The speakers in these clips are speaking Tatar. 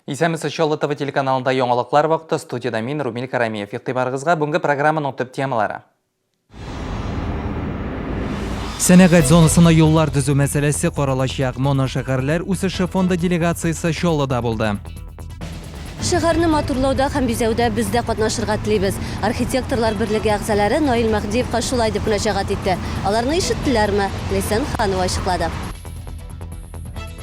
Исәнмесез, Чаллы ТВ телеканалында яңалыклар вакыты, студиядә мин, Румил Карамиев. Игътибарыгызга бүгенге программаның төп темалары. Сәнәгать зонасына юллар төзү мәсьәләсе каралачак. Моношәһәрләр үсеше фонды делегациясе Чаллыда булды. Шәһәрне матурлауда һәм бизәүдә без дә катнашырга телибез. Архитекторлар берлеге әгъзалары Наил Мәһдиевка шулай дип мөрәҗәгать итте. Аларны ишеттеләрме? Ләйсән Ханова ачыклады.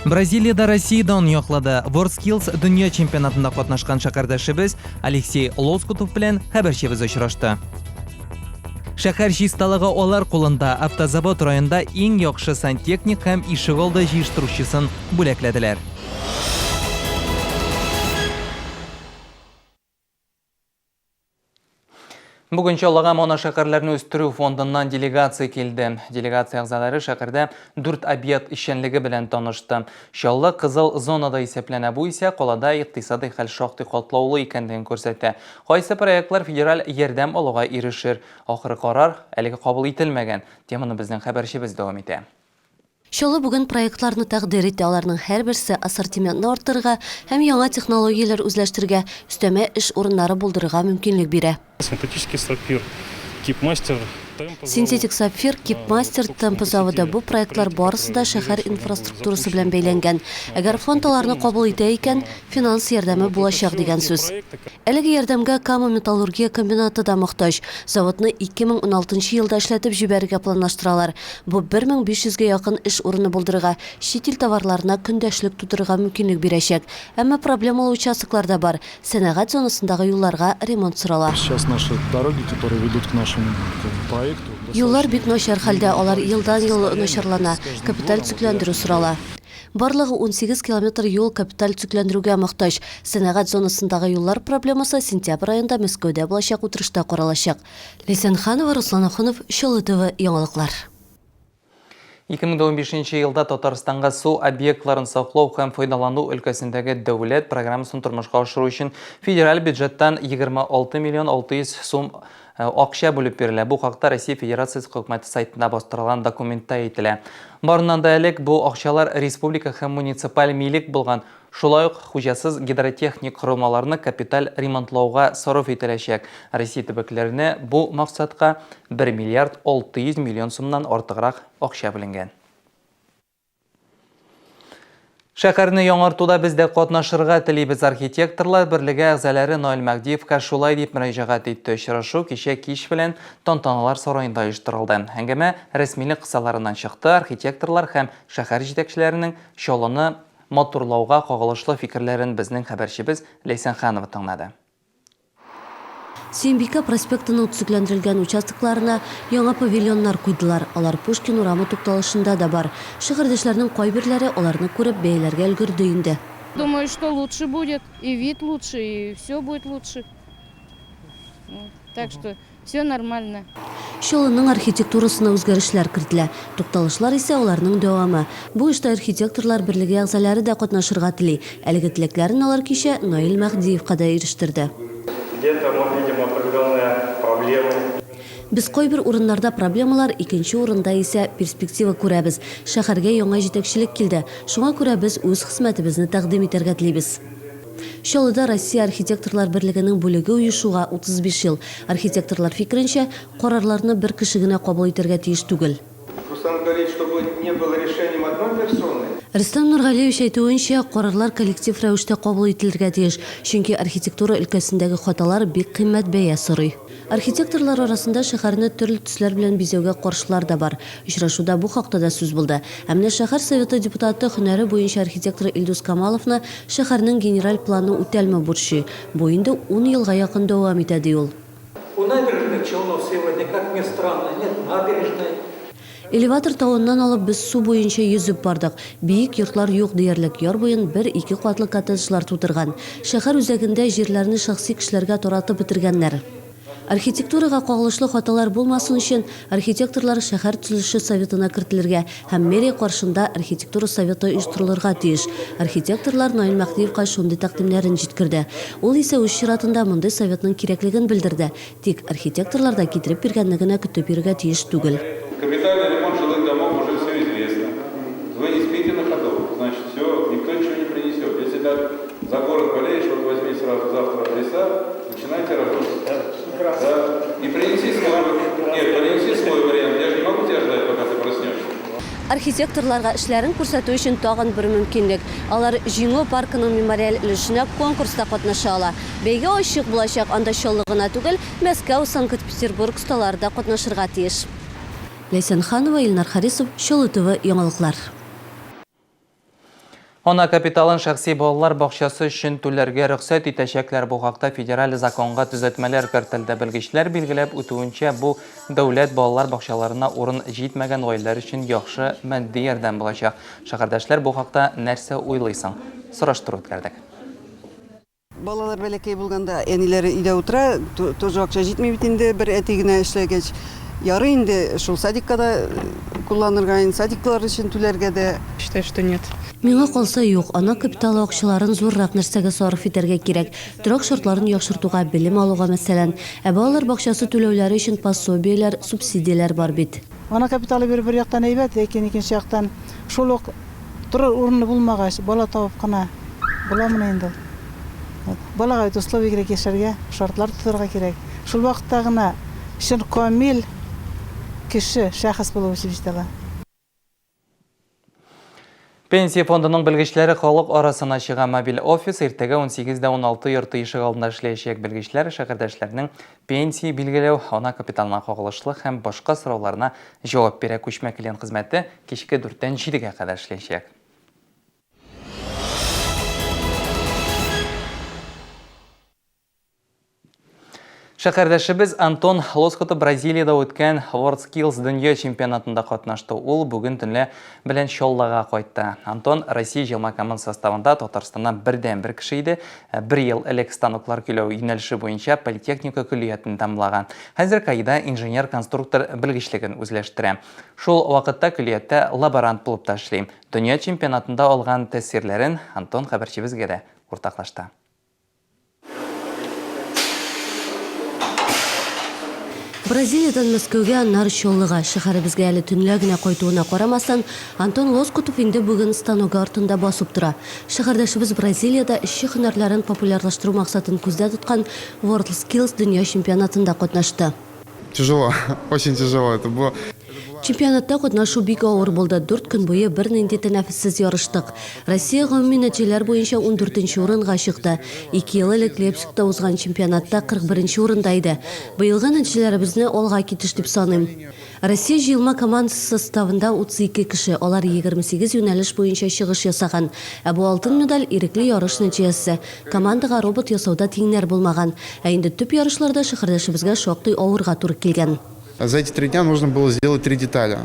Бразилиядә Россия дан яклады. WorldSkills дөнья чемпионатында катнашкан шәһәрдәшебез Алексей Лоскутов белән хәбәрчебез очрашты. Шәһәр чисталыгы алар кулында. Автозавод районында иң яхшы сантехник һәм ишегалды җыештыручысын бүләкләделәр. Бүген Чаллыга моношәһәрләрне үстерү фондыннан делегация килде. Делегация әгъзалары шәһәрдә дүрт объект эшчәнлеге белән танышты. Чаллы кызыл зонада исәпләнә, бу исә калада икътисадый хәл шактый катлаулы икәнлеген күрсәтә. Кайсы проектлар федераль ярдәм алуга ирешер? Ахыргы карар әлегә кабул ителмәгән. Теманы безнең хәбәрчебез дәвам итә. Чаллы бүген проектларны тәкъдир итә, аларның һәрберсе ассортиментны арттырырга һәм яңа технологияләр үзләштерергә, өстәмә эш урыннары булдырырга мөмкинлек бирә. Синтетический сапфир, Кипмастер, Темпа заводы. Синтетик сапфир, Кипмастер, Темпа заводы, бу проектлар барысы да шәһәр инфраструктурасы белән бәйләнгән. Әгәр фонд аларны кабул итә икән, финанс ярдәме булачак дигән сүз. Әлеге ярдәмгә Кама металлургия комбинаты да мохтаҗ. Заводны 2016 нчы елда эшләтеп җибәрергә планлаштыралар. Бу 1500 гә якын эш урыны булдырырга, чит ил товарларына көндәшлек тудырырга мөмкинлек бирәчәк. Әмма проблемалы участоклар да бар. Сәнәгать зонасындагы юлларга ремонт сорала. Сейчас наши дороги, которые ведут к нашему проекту, Юллар бик начар хәлдә, алар елдан-ел начарлана, капиталь төзекләндерү сорала. Барлыгы 18 километр юл капиталь төзекләндерүгә мохтаҗ. Сәнәгать зонасындагы юллар проблемасы сентябрь аенда Мәскәүдә булачак утырышта каралачак. Ләйсән Ханова, Руслан Ахунов, Чаллы ТВ, яңалыклар. 2015 елда Татарстанга су объектларын саклау һәм файдалану өлкәсендәге дәүләт программасын тормышка ашыру өчен федераль бюджеттан 26 миллион 600 сум акча бүлеп бирелә. Бу хакта Россия Федерациясе Хөкүмәте сайтында бастырылган документта әйтелә. Барыннан да элек, бу акчалар республика һәм муниципаль милек булган, шулай ук хуҗасыз гидротехник корылмаларны капиталь ремонтлауга сарыф ителәчәк. Россия төбәкләренә бу максатка 1 миллиард 600 миллион сумнан артыграк акча бүленгән. Шәһәрне яңартуда без дә катнашырга телибез, архитекторлар берлеге әгъзалары Наил Мәһдиевка шулай дип мөрәҗәгать итте. Очрашу кичә кич белән Тантаналар сараенда оештырылды. Әңгәмә рәсмилек кысаларыннан чыкты, архитекторлар һәм шәһәр җитәкчеләренең Чаллыны матурлауга кагылышлы фикерләрен безнең хәбәрчебез Ләйсән Ханова тыңлады. Сөембикә проспектының төзекләндерелгән участокларына яңа павильоннар куйдылар. Алар Пушкин урамы тукталышында да бар. Шәһәрдәшләрнең кайберләре аларны күреп, бәяләргә өлгерде инде. Думаю, что лучше будет, и вид лучше, и все будет лучше. Так что все нормально. Чаллының архитектурасына үзгәрешләр кертелә. Тукталышлар исә аларның дәвамы. Бу эштә архитекторлар берлеге әгъзалары да катнашырга тели. Әлеге теләкләрен алар кичә Наил Мәһдиевка да ирештерде. Где-то мы видим определенные проблемы. Без кайбер урыннарда проблемалар, икенче урында исә перспектива күрәбез. Шәһәргә яңа җитәкчелек килде. Шуңа күрә без үз хезмәтебезне тәкъдим итәргә телибез. Чаллыда Россия архитекторлар берлегенең бүлеге оешуга 35 ел. Архитекторлар фикеренчә, карарларны бер кеше генә кабул итәргә тиеш түгел. Рустам Нургалиевич, чтобы не было решением одной персоны. Рөстәм Нургалиевич әйтүенчә, карарлар коллектив рәвештә кабул ителергә тиеш, чөнки архитектура өлкәсендәге хаталар бик кыйммәт бәя сорый. Архитекторлар арасында шәһәрне төрле төсләр белән бизәүгә каршылар да бар. Очрашуда бу хакта да сүз булды. Ә менә шәһәр Советы депутаты, һөнәре буенча архитектор Илдус Камаловны шәһәрнең генераль планы үтәлмәү борчый. Бу инде ун елга якын дәвам итә, ди ул. У Набережных Челнов сегодня, как ни странно, нет набережной. Элеватор тавыннан алып без су буенча йөзеп бардык. Биек йортлар юк диярлек, яр буен бер-ике катлы коттеджлар тутырган. Шәһәр үзәгендә җирләрне шәхси кешеләргә таратып бетергәннәр. Архитектурага кагылышлы хаталар булмасын өчен, архитекторлар шәһәр төзелеше советына кертелергә һәм мэрия каршында архитектура советы оештырылырга тиеш. Архитекторлар Наил Мәһдиевка шундый тәкъдимнәрен җиткерде. Ул исә үз чиратында мондый советның кирәклеген белдерде. Тик архитекторлар да китереп биргәнне генә көтеп йөрергә тиеш түгел. Капитальный ремонт жилых домов уже все известно. Вы не спите на ходу, значит все, никто ничего не принесет. Если так за город Архитекторларга эшләрен күрсәтү өчен тагын бер мөмкинлек. Алар Җиңү паркының мемориаль өлешенә конкурста катнаша ала. Бәйге ачык булачак, анда Чаллы гына түгел, Мәскәү, Санкт-Петербург осталары да катнашырга тиеш. Ләйсән Ханова, Илнар Харисов, Чаллы ТВ, яңалыклар. Ана капиталын шәхси балалар бакчасы өчен түләргә рөхсәт итәчәкләр. Бу хакта федераль законга төзәтмәләр кертелде. Белгечләр билгеләп үтүенчә, бу дәүләт балалар бакчаларына урын җитмәгән гаиләләр өчен яхшы матди ярдәм булачак. Шәһәрдәшләр бу хакта нәрсә уйлый соң? Сораштыру үткәрдек. Балалар бәләкәй булганда әниләре өйдә утыра, тоже акча җитми бит инде, бер әти генә эшләгәч. Ярый инде шул садикка да кулланырга инде, садиклар өчен түләргә дә. Считаю, что нет. Миңа калса, юк. Ана капиталы акчаларын зуррак нәрсәгә сарыф итәргә кирәк. Торак шартларын яхшыртуга, белем алуга, мәсәлән. Ә балалар бакчасы түләүләре өчен пособиеләр, субсидияләр бар бит. Ана капиталы бирү бер яктан әйбәт, ләкин икенче яктан шул ук Торыр урыны булмагач, бала табып кына буламыни инде ул? Вот. Балага бит условия кирәк яшәргә, шартлар тудырырга кирәк. Шул вакытта гына чын камил кеше, шәхес булып үсеп җитә ала. Пенсия фондының белгечләре халык арасына чыга. Мобиль офис иртәгә 18:16 йорты ишегалдында эшләячәк. Белгечләр шәһәрдәшләрнең пенсия билгеләү, ана капиталына кагылышлы һәм башка сорауларына җавап бирә. Күчмә клиент хезмәте кичке дүрттән җидегә кадәр эшләячәк. Шәһәрдәшебез Антон Лоскутов Бразилиядә үткән WorldSkills дөнья чемпионатында катнашты. Ул бүген төнлә белән Чаллыга кайтты. Антон Россия җыелма команда составында Татарстаннан бердәнбер кеше иде. Бер ел элек станоклар көйләү юнәлеше буенча политехника көллиятен тәмамлаган. Хәзер КАИда инженер-конструктор белгечлеген үзләштерә. Шул вакытта көллияттә лаборант булып та эшли. Дөнья чемпионатында алган тәэсирләрен Антон хәбәрчебезгә дә уртаклашты. Бразилиядән Мәскәүгә, аннары Чаллыга. Шәһәребезгә әле төнлә генә кайтуына карамастан, Антон Лоскутов инде бүген станогы артында басып тора. Шәһәрдәшебез Бразилиядә эшче һөнәрләрен популярлаштыру максатын күздә тоткан WorldSkills дөнья чемпионатында катнашты. Тяжело, очень тяжело это было. Чемпионатта катнашу бик авыр булды. Дүрт көн буе бернинди тәнәфессез ярыштык. Россия гомуми нәтиҗәләр буенча ундүртенче урынга чыкты. Ике ел элек Лейпцигта узган чемпионатта 41 нче урында иде. Быелгы нәтиҗәләребезне алга китеш дип саныйм. Россия җыелма командасы составында 32 кеше, алар 28 юнәлеш буенча чыгыш ясаган. Ә бу алтын медаль, ирекле ярыш нәтиҗәсе. Командага робот ясауда тиңнәр булмаган. Ә инде төп ярышларда шәһәрдәшебезгә шактый авырга туры килгән. За эти три дня нужно было сделать три детали.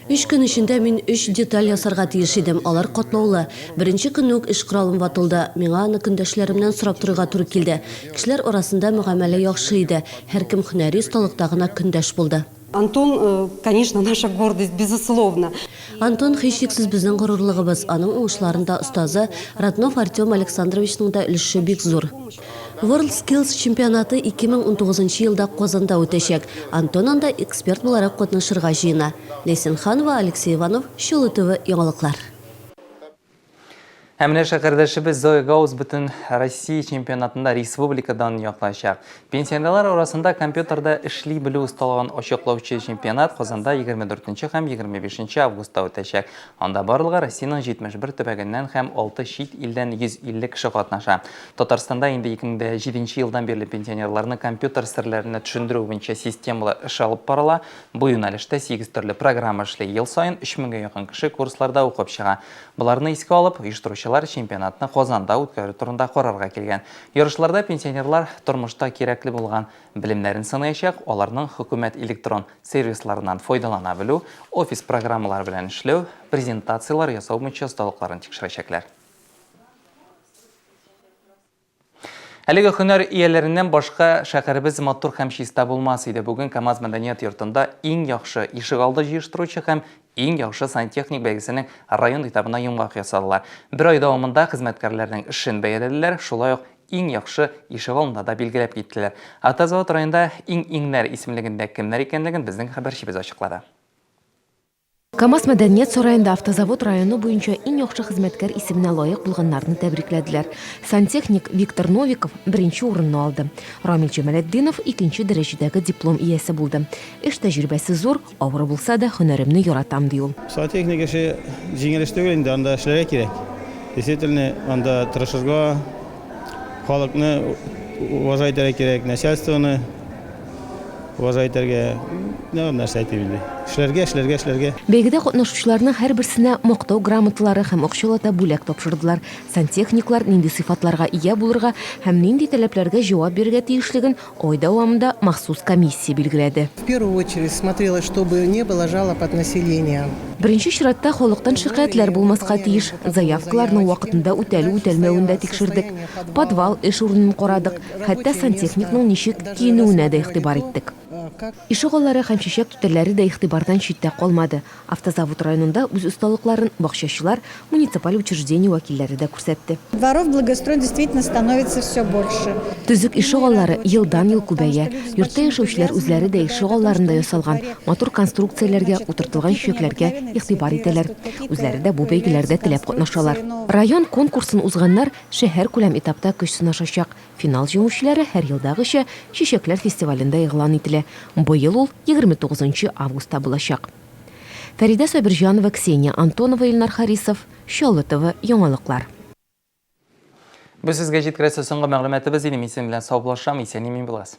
Өч көн эчендә мин өч деталь ясарга тиеш идем, алар катлаулы. Беренче көнне үк эш коралым ватылды, миңа аны көндәшләремнән сорап торырга туры килде. Кешеләр арасында мөгамәлә яхшы иде, һәркем һөнәри осталыкта гына көндәш булды. Антон, конечно, наша гордость, безусловно. Антон, һичшиксез, безнең горурлыгыбыз. Аның уңышларында остазы Роднов Артем Александровичның да өлеше бик зур. WorldSkills чемпионаты 2019 елда Казанда үтәчәк. Антон анда эксперт буларак катнашырга җыена. Ләйсән Ханова, Алексей Иванов, Чаллы ТВ, яңалыклар. Ә менә шәһәрдәшебез Зоя Гаус бөтен Россия чемпионатында республика данын яклаячак. Пенсионерлар арасында компьютерда эшли белү осталыгын ачыклаучы чемпионат Казанда 24 һәм 25 августта үтәчәк. Анда барлыгы Россиянең 71 төбәгеннән һәм 6 чит илдән 150 кеше катнаша. Татарстанда инде 2007 елдан бирле пенсионерларны компьютер серләренә төшендерү буенча системалы эш алып барыла. Бу юнәлештә 8 төрле программа эшли. Ел саен 3 меңгә якын кеше курсларда укып чыга. Боларны искә алып, оештыручылар чемпионатны Казанда үткәрү турында карарга килгән. Ярышларда пенсионерлар тормышта кирәкле булган белемнәрен сынаячак, аларның хөкүмәт электрон сервисларыннан файдалана белү, офис программалары белән эшләү, презентацияләр ясау буенча осталыкларын тикшерәчәкләр. Әлеге һөнәр ияләреннән башка шәһәребез матур һәм чиста булмас иде. Бүген КАМАЗ мәдәният йортында иң яхшы ишегалды җыештыручы һәм иң яхшы сантехник бәйгесенең район этабына йомгак ясадылар. Бер ай дәвамында хезмәткәрләрнең эшен бәяләделәр, шулай ук иң яхшы ишегалында да билгеләп киттеләр. Автозавод районында иң-иңнәр исемлегендә кемнәр икәнлеген безнең хәбәрчебез ачыклады. КАМАЗ мәдәният сараенда Автозавод районы буенча иң яхшы хезмәткәр исеменә лаек булганнарны тәбрикләделәр. Сантехник Виктор Новиков беренче урынны алды. Рамил Җамалетдинов икенче дәрәҗәдәге диплом иясе булды. Эш тәҗрибәсе зур, авыр булса да, һөнәремне яратам, ди ул. Сантехник эше җиңел эш түгел инде, анда эшләргә кирәк. Действительно, анда тырышырга, халыкны уважать итәргә кирәк, начальствоны. Уважать итәргә, нәрсә әйтим инде. Эшләргә, эшләргә, эшләргә. Бәйгедә катнашучыларның һәрберсенә Мактау грамоталары һәм акчалата бүләк тапшырдылар. Сантехниклар нинди сыйфатларга ия булырга һәм нинди таләпләргә җавап бирергә тиешлеген ай дәвамында махсус комиссия билгеләде. В первую очередь смотрелось, чтобы не было жалоб от населения. Беренче чиратта халыктан шикаятьләр булмаска тиеш. Заявкаларның вакытында үтәлү-үтәлмәвен дә тикшердек. Подвал, эш урынын карадык. Хәтта сантехникның ничек киенүенә дә игътибар иттек. Ишегаллары һәм чәчәк түтәлләре дә игътибардан читтә калмады. Автозавод районында үз осталыкларын бакчачылар, муниципаль учреждение вәкилләре дә күрсәтте. Дворов благоустроен действительно становится все больше. Төзек ишегаллары елдан-ел күбәя. Йортта яшәүчеләр үзләре дә ишегалларында ясалган матур конструкцияләргә, утыртылган чәчәкләргә игътибар итәләр. Үзләре дә бу бәйгеләрдә теләп катнашалар. Район конкурсын узганнар Шәһәркүләм этапта көч сынашачак. Финал җиңүчеләре һәр елдагыча Чәчәкләр фестивалендә игълан ителә. Быел ул 29 нчы августта булачак. Фәридә Сабирҗанова, Ксения Антонова, Илнар Харисов, Чаллы ТВ, яңалыклар. Бу сезгә җиткерәсе соңгы мәгълүматыбыз иде. Мин синең белән саубуллашам. Исән-имин булыгыз.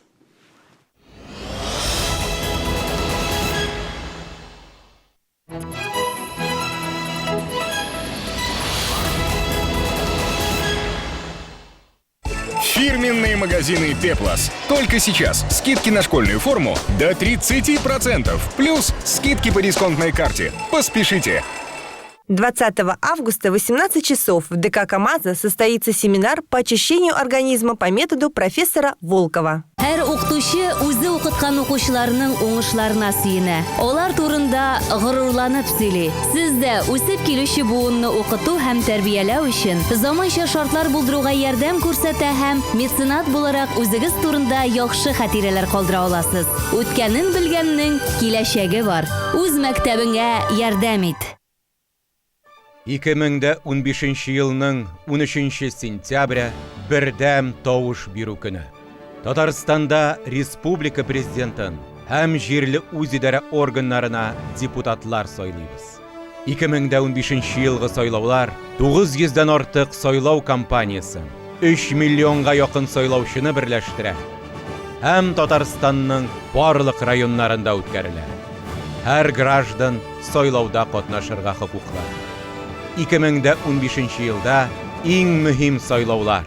Фирменные магазины «Пеплос». Только сейчас скидки на школьную форму до 30%. Плюс скидки по дисконтной карте. Поспешите! 20 августа 18 часов в ДК КАМАЗа состоится семинар по очищению организма по методу профессора Волкова. Һәр укытучы үзе укыткан укучыларының уңышларына сөенә, алар турында горурланып сөйли. Сез дә үсеп килүче буынны укыту һәм тәрбияләү өчен заманча шартлар булдыруга ярдәм күрсәтә һәм меценат буларак үзегез турында яхшы хатирәләр калдыра аласыз. Үткәнен белгәннең киләчәге бар. Үз мәктәбеңә ярдәм ит! 2015 елның 13 сентябре бердәм тавыш бирү көне. Татарстанда республика президентын һәм җирле үзидарә органнарына депутатлар сайлыйбыз. 2015 елгы сайлаулар 900 дән артык сайлау кампаниясен, 3 миллионга якын сайлаучыны берләштерә һәм Татарстанның барлык районнарында үткәрелә. Һәр граждан сайлауда катнашырга хокуклы. 2015 елда иң мөһим сайлаулар.